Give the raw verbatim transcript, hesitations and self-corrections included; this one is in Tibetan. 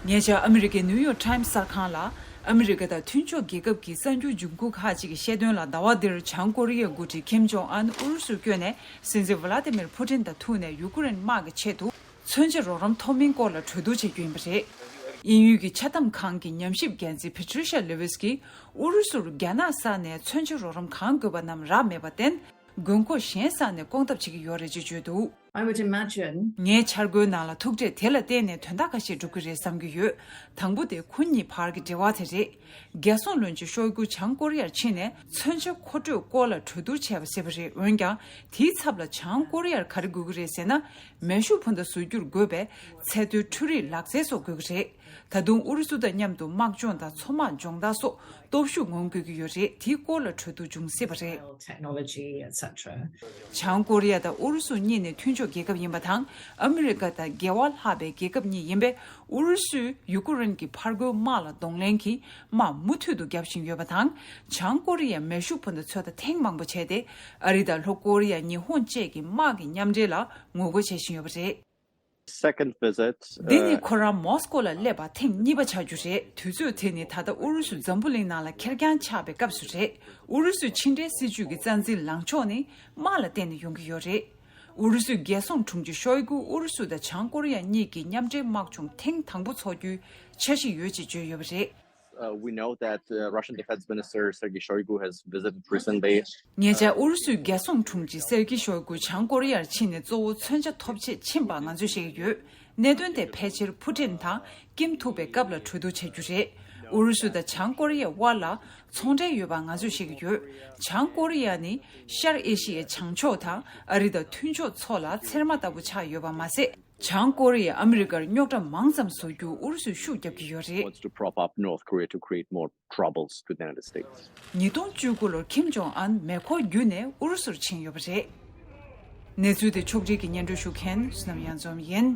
ཉེ་ཆར་ཨ་མི་རི་ཀའི་ནིའུ་ཡོག་ཊའིམ་གསར་ཁང་ལ། ཨ་མི་རི་ཀ་དང་མཐུན་ཕྱོགས་རྒྱལ་ཁབ་ཀྱི་གསར་འགྱུར་ལྗོངས་ཁུངས་ཁག་ཅིག་གིས་བཤད་དོན་ལ། ཟླ་བ་འདིར་བྱང་ཀོ་རི་ཡའི་འགོ་ཁྲིད་ཁིམ་ཇོང་ཨན་ཨུ་རུ་སུར་བསྐྱོད་ནས། སྲིད་འཛིན་ཝ་ལ་ཏི་མིར་ཕུ་ཏིན་དང་ཐུག་ནས། ཡུ་ཀེ་རེན་དམག་གི་ཆེད་དུ་མཚོན་ཆ་རོགས་རམ་ཐོབ་མིན་སྐོར་ལ་གྲོས་བསྡུར་བྱེད་རྒྱུ་ཡིན་པ་རེད། དབྱིན་ཡུལ་གྱི་འཆར་གཏམ་ཁང་གི་ཉམས་ཞིབ་འགན་འཛིན་Patricia Lewis གྱིས། ཨུ་རུ་སུར་རྒྱ་ནག་ས་ནས་མཚོན་ཆ་རོགས་རམ་གང་དགོས་པ་རྣམས་རག་མེད་པར་བརྟེན། དགོས་མཁོ་གཞན་ས་ནས་སྐོང་ཐབས་བྱེད་ཀྱི་ཡོད་རེད་ཅེས་བརྗོད་འདུག I would imagine. ངའི་འཆར་སྒོའི་ནང་ལ་ཐུག་འཕྲད་དེ་ལ་བརྟེན་ནས་དོན་དག་ཁ་ཤས་འགྲུབ་ཀྱི་རེད་བསམ་གྱི་ཡོད། དང་པོ་དེ་ཁོ་གཉིས་བར་གྱི་འབྲེལ་བ་དེ་རེད། རྒྱལ་སྲུང་བློན་ཆེན་ཤོའི་གུ་བྱང་ཀོ་རི་ཡར་ཕྱིན་ནས། མཚོན་ཆ་མཁོ་སྤྲོད་སྐོར་ལ་གྲོས་བསྡུར་བྱས་པ་ཟེར་བ་རེད། འོན་ཀྱང་། དེའི་ཚབ་ལ་བྱང་ཀོ་རི་ཡར་ག་རེ་དགོས་ཀྱི་རེད་ཟེར་ན། མེ་ཤུགས་འཕུར་མདའ་བཟོ་རྒྱུར་དགོས་པའི་ཚད་མཐོའི་འཕྲུལ་རིག་ལག་རྩལ་སོགས་དགོས་ཀྱི་རེད། ད་དུང་ཨུ་རུ་སུ་དང་མཉམ་དུ་དམག་སྦྱོང་དང་མཚོ་དམག་སྦྱོང་བརྡར་སོགས་སྟོབས་ཤུགས་ངང་དགོས་ཀྱི་ཡོད་རེད། དེའི་སྐོར་ལ་གྲོས་བསྡུར་འབྱུང་སྲིད་པ་རེད། Technology, et cetera. བྱང་ཀོ་རི་ཡ་དང་ཨུ་རུ་སུ་གཉིས་ནི་མཐུན་ཕྱོགས་རྒྱལ་ཁབ་ཡིན་པ་དང་། ཨ་མི་རི་ཀ་དང་འགལ་བ་ལྷག་པའི་རྒྱལ་ཁབ་གཉིས་ཡིན་པས། ཨུ་རུ་སུས་ཡུ་ཀེ་རེན་གྱི་ཕར་རྒོལ་དམག་ལ་གདོང་ལེན་གྱིས་དམག་མུ་མཐུད་དུ་བརྒྱབ་བཞིན་ཡོད་པ་དང་། བྱང་ཀོ་རི་ཡས་མེ་ཤུགས་འཕུར་མདའ་ཚོད་ལྟ་ཐེངས་མང་པོ་བྱས་ཏེ། ཨ་རི་དང་ལྷོ་ཀོ་རི་ཡ། ཉི་ཧོང་བཅས་ཀྱི་དམག་གི་མཉམ་འབྲེལ་ལ་ངོ་རྒོལ་བྱེད་བཞིན་ཡོད་པ་རེད། Second visit. འདི་ནི་ཁོ་རང་མོ་སི་ཀོ་ལ་སླེབས་པ་ཐེངས་གཉིས་པ་ཆགས་རྒྱུ་རེད། དུས་ཚོད་དེ་ནི་ད་ལྟ་ཨུ་རུ་སུ་འཛམ་བུ་གླིང་ནང་ལ་ཁེར་རྐྱང་ཆགས་པའི་སྐབས་སུ་རེད། ཨུ་རུ་སུའི་ཕྱི་འབྲེལ་སྲིད་ཇུས་ཀྱི་རྩ་འཛིན་ལངས་ཕྱོགས་ནི་དམག་ལ་བརྟེན་ནས་ཡོང་གི་ཡོད་རེད། ཨུ་རུ་སུའི་རྒྱལ་སྲུང་དྲུང་ཆེ་ཤོའི་གུ་ཨུ་རུ་སུ་དང་བྱང་ཀོ་རི་ཡ་གཉིས་ཀྱི་མཉམ་འབྲེལ་དམག་སྦྱོང་ཐེངས་དང་པོ་འཚོགས་རྒྱུའི་འཆར་གཞི་ཡོད་ཅེས་བརྗོད་ཡོད་པ་རེད། Uh, we know that uh, Russian Defense Minister Sergei Shoigu has visited recently. ཉེ་ཆར་ཨུ་རུ་སུའི་རྒྱལ་སྲུང་དྲུང་ཆེ་སེར་གི་ཤོའི་གུ་བྱང་ཀོ་རི་ཡར་ཕྱིན་ནས་གཙོ་བོ་མཚོན་ཆ་ཐོབ་ཆེད་ཕྱིན་པ་ང་ཚོས་ཤེས་ཀྱི་ཡོད། གནད་དོན་དེ་ཕལ་ཆེར་ཕུ་ཊིན་དང་ཀིམ་ཐུག་པའི་སྐབས་ལ་གྲོས་བསྡུར་བྱ་རྒྱུ་རེད། ཨུ་རུ་སུ་དང་བྱང་ཀོ་རི་ཡའི་དབར་ལ་ཚོང་འབྲེལ་ཡོད་པ་ང་ཚོས་ཤེས་ཀྱི་ཡོད། བྱང་ཀོ་རི་ཡ་ནི་ཤར་ཨེ་ཤི་ཡའི་བྱང་ཕྱོགས་དང་ཨ་རི་དང་མཐུན་ཕྱོགས་ཚོ་ལ་ཚེར་མ་ལྟ་བུ་ཆགས་ཡོད་པ་མ་ཟད། བྱང་ཀོ་རི་ཡས་ཨ་མི་རི་ཀར་རྙོག་དྲ་མང་ཙམ་བཟོ་རྒྱུར་ཨུ་རུ་སུས་ཤུགས་རྒྱབ་ཀྱི་ཡོད་རེད། Wants to prop up North Korea to create more troubles to the United States. ཉིས་སྟོང་བཅུ་དགུ་ལོར་ཁིམ་ཇོང་ཨན་མེ་འཁོར་བརྒྱུད་ནས་ཨུ་རུ་སུར་ཕྱིན་ཡོད་པ་རེད། གནས་ཚུལ་དེ་ཕྱོགས་སྒྲིག་གིས་སྙན་སྒྲོན་ཞུ་མཁན་བསོད་ནམས་གཡང་འཛོམས་ཡིན།